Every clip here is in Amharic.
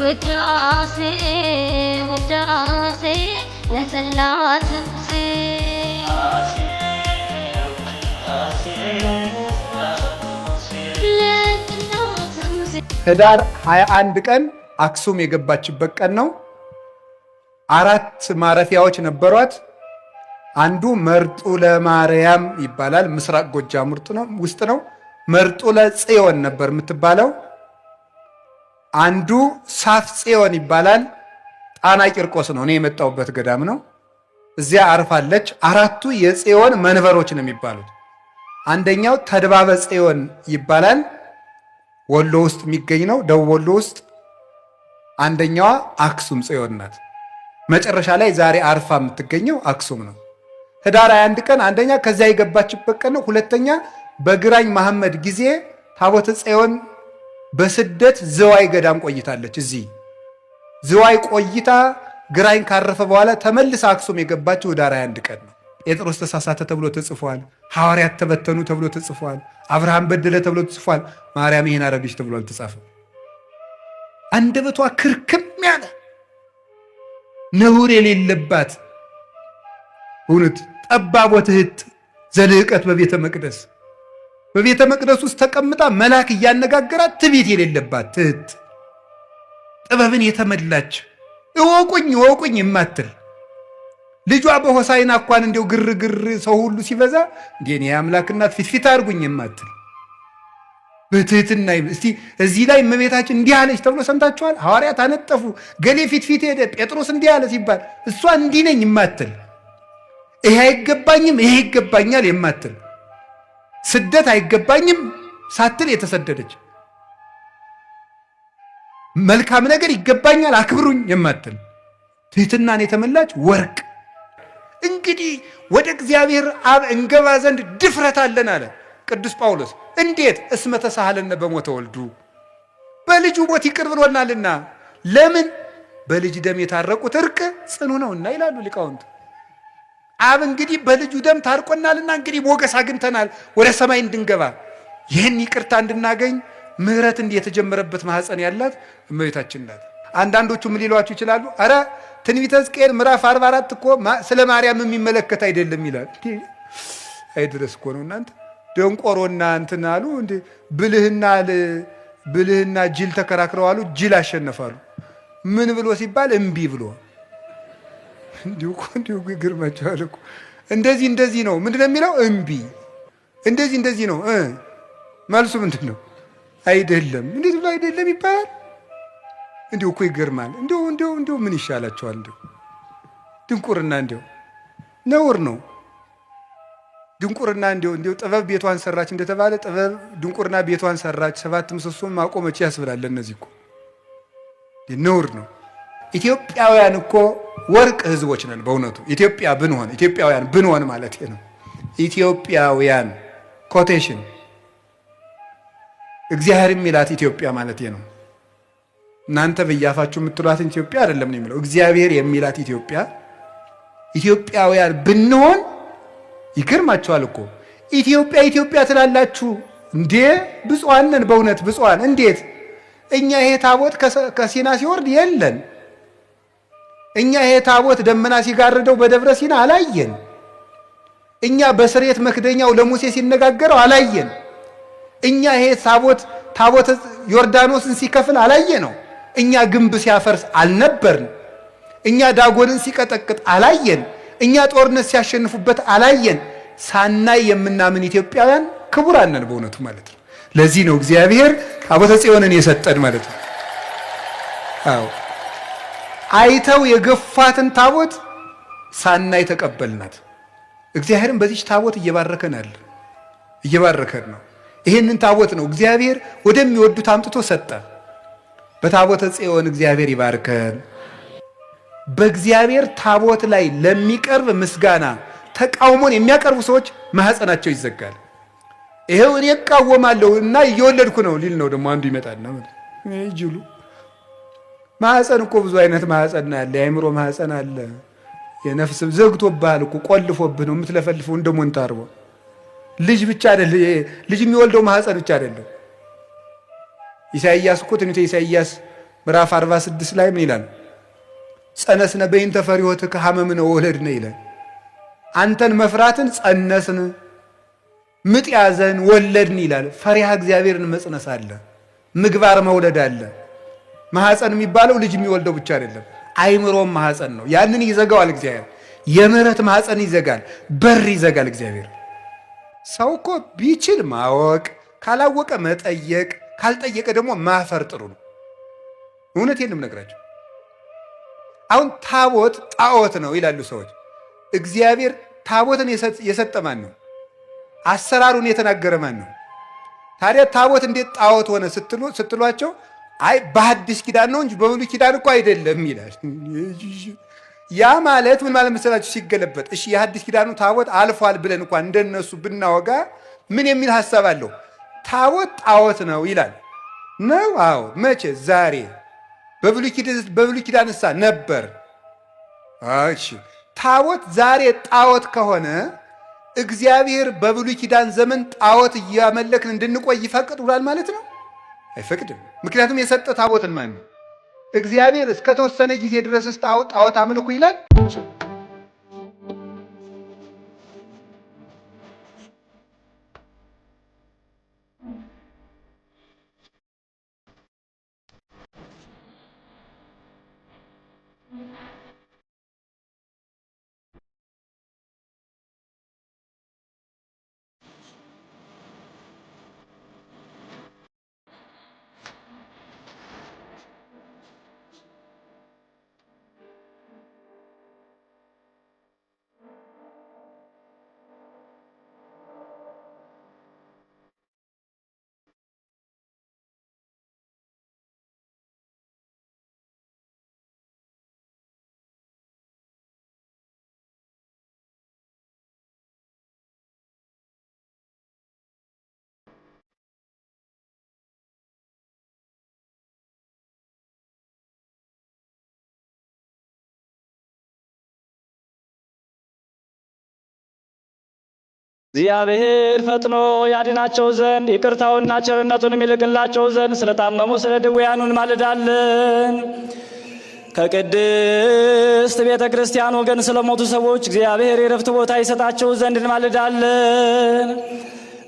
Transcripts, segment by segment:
ውዳሴ ውዳሴ ለሥላሴ። ህዳር 21 ቀን አክሱም የገባችበት ቀን ነው። አራት ማረፊያዎች ነበሯት። አንዱ መርጡ ለማርያም ይባላል። ምስራቅ ጎጃም ውስጥ ነው። መርጡ ለጽዮን ነበር የምትባለው። አንዱ ሳፍ ጽዮን ይባላል። ጣና ቂርቆስ ነው፣ እኔ የመጣሁበት ገዳም ነው። እዚያ አርፋለች። አራቱ የጽዮን መንበሮች ነው የሚባሉት። አንደኛው ተድባበ ጽዮን ይባላል። ወሎ ውስጥ የሚገኝ ነው፣ ደቡብ ወሎ ውስጥ። አንደኛዋ አክሱም ጽዮን ናት። መጨረሻ ላይ ዛሬ አርፋ የምትገኘው አክሱም ነው። ህዳር 21 ቀን አንደኛ ከዚያ የገባችበት ቀን ነው። ሁለተኛ በግራኝ መሐመድ ጊዜ ታቦተ ጽዮን በስደት ዝዋይ ገዳም ቆይታለች። እዚህ ዝዋይ ቆይታ ግራኝ ካረፈ በኋላ ተመልሳ አክሱም የገባችው ህዳር 21 ቀን ነው። ጴጥሮስ ተሳሳተ ተብሎ ተጽፏል። ሐዋርያት ተበተኑ ተብሎ ተጽፏል። አብርሃም በደለ ተብሎ ተጽፏል። ማርያም ይሄን አረገች ተብሎ አልተጻፈም። አንደበቷ ክርክም ያለ ነውር የሌለባት እውነት ጠባብ ወትሕት ዘልዕቀት በቤተ መቅደስ በቤተ መቅደስ ውስጥ ተቀምጣ መልአክ እያነጋገራት ትዕቢት የሌለባት ትሕት ጥበብን የተመላች እወቁኝ እወቁኝ የማትል ልጇ በሆሳዕና እንኳን እንዲያው ግርግር ሰው ሁሉ ሲበዛ እንዴ እኔ የአምላክ እናት ፊት ፊት አድርጉኝ የማትል በትህትና። እስቲ እዚህ ላይ እመቤታችን እንዲህ አለች ተብሎ ሰምታችኋል? ሐዋርያት አነጠፉ፣ ገሌ ፊት ፊት ሄደ፣ ጴጥሮስ እንዲህ አለ ሲባል እሷ እንዲህ ነኝ የማትል፣ ይሄ አይገባኝም ይሄ ይገባኛል የማትል፣ ስደት አይገባኝም ሳትል የተሰደደች፣ መልካም ነገር ይገባኛል አክብሩኝ የማትል ትህትናን የተመላች ወርቅ። እንግዲህ ወደ እግዚአብሔር አብ እንገባ ዘንድ ድፍረት አለን አለ ቅዱስ ጳውሎስ። እንዴት? እስመ ተሳሃለነ በሞተ ወልዱ፣ በልጁ ሞት ይቅር ብሎናልና። ለምን? በልጅ ደም የታረቁት እርቅ ጽኑ ነውና ይላሉ ሊቃውንት። አብ እንግዲህ በልጁ ደም ታርቆናልና እንግዲህ ሞገስ አግኝተናል ወደ ሰማይ እንድንገባ፣ ይህን ይቅርታ እንድናገኝ ምሕረት እንዲህ የተጀመረበት ማኅፀን ያላት እመቤታችን ናት። አንዳንዶቹ ምን ሊሏችሁ ይችላሉ? አረ ትንቢተ ሕዝቅኤል ምዕራፍ 44 እኮ ስለ ማርያም የሚመለከት አይደለም ይላል። አይድረስ እኮ ነው እናንተ። ደንቆሮና እንትን አሉ እንዴ፣ ብልህና ጅል ተከራክረው አሉ፣ ጅል አሸነፋሉ። ምን ብሎ ሲባል እምቢ ብሎ። እንዲሁ እኮ እንዲሁ ይገርማችኋል እኮ። እንደዚህ እንደዚህ ነው። ምንድን ነው የሚለው? እምቢ። እንደዚህ እንደዚህ ነው። መልሱ ምንድን ነው? አይደለም። እንዴት ብሎ አይደለም ይባላል? እንዲሁ እኮ ይገርማል። እንዲሁ እንዲሁ እንዲሁ ምን ይሻላቸዋል? እንዲሁ ድንቁርና እንዲሁ ነውር ነው። ድንቁርና እንዲሁ እንዲሁ ጥበብ ቤቷን ሰራች እንደተባለ ጥበብ ድንቁርና ቤቷን ሰራች፣ ሰባት ምሰሶም ማቆመች ያስብላል። እነዚህ እኮ ነውር ነው። ኢትዮጵያውያን እኮ ወርቅ ሕዝቦች ነን። በእውነቱ ኢትዮጵያ ብንሆን፣ ኢትዮጵያውያን ብንሆን ማለት ነው። ኢትዮጵያውያን quotation እግዚአብሔር የሚላት ኢትዮጵያ ማለት ነው። እናንተ በያፋችሁ የምትሏትን ኢትዮጵያ አይደለም ነው የሚለው፣ እግዚአብሔር የሚላት ኢትዮጵያ። ኢትዮጵያውያን ብንሆን ይገርማችኋል እኮ። ኢትዮጵያ ኢትዮጵያ ትላላችሁ እንዴ? ብፁዓን ነን በእውነት ብፁዓን። እንዴት እኛ ይሄ ታቦት ከሲና ሲወርድ የለን። እኛ ይሄ ታቦት ደመና ሲጋርደው በደብረ ሲና አላየን። እኛ በስርየት መክደኛው ለሙሴ ሲነጋገረው አላየን። እኛ ይሄ ታቦት ዮርዳኖስን ሲከፍል አላየ ነው። እኛ ግንብ ሲያፈርስ አልነበርን። እኛ ዳጎንን ሲቀጠቅጥ አላየን። እኛ ጦርነት ሲያሸንፉበት አላየን። ሳናይ የምናምን ኢትዮጵያውያን ክቡራን ነን በእውነቱ ማለት ነው። ለዚህ ነው እግዚአብሔር ታቦተ ጽዮንን የሰጠን ማለት ነው። አዎ አይተው የገፏትን ታቦት ሳናይ ተቀበልናት። እግዚአብሔርም በዚች ታቦት እየባረከን አለ፣ እየባረከን ነው። ይህንን ታቦት ነው እግዚአብሔር ወደሚወዱት አምጥቶ ሰጠ። በታቦተ ጽዮን እግዚአብሔር ይባርከን። በእግዚአብሔር ታቦት ላይ ለሚቀርብ ምስጋና ተቃውሞን የሚያቀርቡ ሰዎች ማህፀናቸው ይዘጋል። ይሄው እኔ እቃወማለሁ እና እየወለድኩ ነው ሊል ነው ደግሞ አንዱ ይመጣልና ይጅሉ። ማህፀን እኮ ብዙ አይነት ማህፀን አለ። የአእምሮ ማህፀን አለ፣ የነፍስ ዘግቶብሃል እኮ ቆልፎብህ ነው የምትለፈልፈው እንደ ሞንታርቦ። ልጅ ብቻ አይደል ልጅ የሚወልደው ማህፀን ብቻ አይደለም። ኢሳይያስ እኮ ትንቢተ ኢሳይያስ ምዕራፍ 46 ላይ ምን ይላል? ጸነስነ በእንተ ፈሪሆትከ ሐመምነ ወለድነ ይላል። አንተን መፍራትን ጸነስን ምጥ ያዘን ወለድን ይላል። ፈሪሃ እግዚአብሔርን መጽነስ አለ፣ ምግባር መውለድ አለ። ማህፀን የሚባለው ልጅ የሚወልደው ብቻ አይደለም፣ አይምሮም ማህፀን ነው። ያንን ይዘጋዋል እግዚአብሔር። የምህረት ማህፀን ይዘጋል፣ በር ይዘጋል እግዚአብሔር። ሰው እኮ ቢችል ማወቅ፣ ካላወቀ መጠየቅ፣ ካልጠየቀ ደግሞ ማፈር ጥሩ ነው። እውነቴን ነው የምነግራቸው። አሁን ታቦት ጣዖት ነው ይላሉ ሰዎች። እግዚአብሔር ታቦትን የሰጠ ማን ነው? አሰራሩን የተናገረ ማን ነው? ታዲያ ታቦት እንዴት ጣዖት ሆነ ስትሏቸው አይ በሐዲስ ኪዳን ነው እንጂ በብሉይ ኪዳን እኮ አይደለም ይላል። ያ ማለት ምን ማለት መሰላችሁ? ሲገለበጥ እሺ የሐዲስ ኪዳኑ ታቦት አልፏል ብለን እንኳን እንደነሱ ብናወጋ ምን የሚል ሐሳብ አለው? ታቦት ጣዖት ነው ይላል ነው? አዎ። መቼ? ዛሬ። በብሉይ ኪዳንሳ ነበር። እሺ ታቦት ዛሬ ጣዖት ከሆነ እግዚአብሔር በብሉይ ኪዳን ዘመን ጣዖት እያመለክን እንድንቆይ ይፈቅድ ማለት ነው? አይፈቅድም። ምክንያቱም የሰጠ ታቦትን ማን ነው? እግዚአብሔር እስከ ተወሰነ ጊዜ ድረስ ጣዖት አምልኩ ይላል። እግዚአብሔር ፈጥኖ ያድናቸው ዘንድ ይቅርታውና ቸርነቱን ይልክላቸው ዘንድ ስለታመሙ ስለ ድውያኑ እንማልዳለን። ከቅድስት ቤተ ክርስቲያን ወገን ስለሞቱ ሰዎች እግዚአብሔር የረፍት ቦታ ይሰጣቸው ዘንድ እንማልዳለን።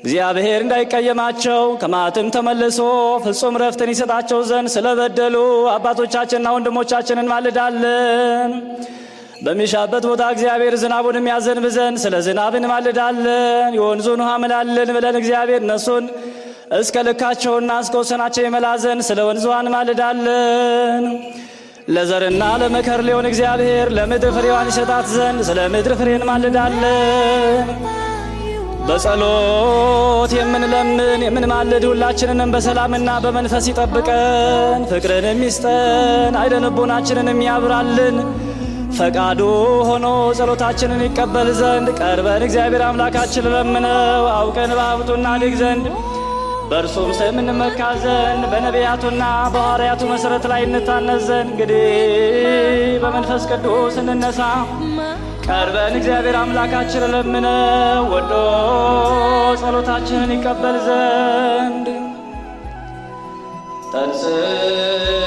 እግዚአብሔር እንዳይቀየማቸው ከመዓትም ተመልሶ ፍጹም ረፍትን ይሰጣቸው ዘንድ ስለበደሉ አባቶቻችንና ወንድሞቻችን እንማልዳለን። በሚሻበት ቦታ እግዚአብሔር ዝናቡን የሚያዘንብ ዘንድ ስለ ዝናብ እንማልዳለን። የወንዙን ውሃ ምላልን ብለን እግዚአብሔር እነሱን እስከ ልካቸውና እስከ ወሰናቸው ይመላ ዘንድ ስለ ወንዙ ውሃ እንማልዳለን። ለዘርና ለመከር ሊሆን እግዚአብሔር ለምድር ፍሬዋን ይሰጣት ዘንድ ስለ ምድር ፍሬ እንማልዳለን። በጸሎት የምንለምን የምንማልድ ሁላችንንም በሰላምና በመንፈስ ይጠብቀን፣ ፍቅርንም ይስጠን፣ ዓይነ ልቦናችንንም ያብራልን። ፈቃዱ ሆኖ ጸሎታችንን ይቀበል ዘንድ ቀርበን እግዚአብሔር አምላካችን ለምነው አውቀን በሀብቱ እናድግ ዘንድ በእርሱም ስም እንመካ ዘንድ በነቢያቱና በሐዋርያቱ መሠረት ላይ እንታነጽ ዘንድ እንግዲህ በመንፈስ ቅዱስ እንነሳ። ቀርበን እግዚአብሔር አምላካችን ለምነው ወዶ ጸሎታችንን ይቀበል ዘንድ ተንሥእ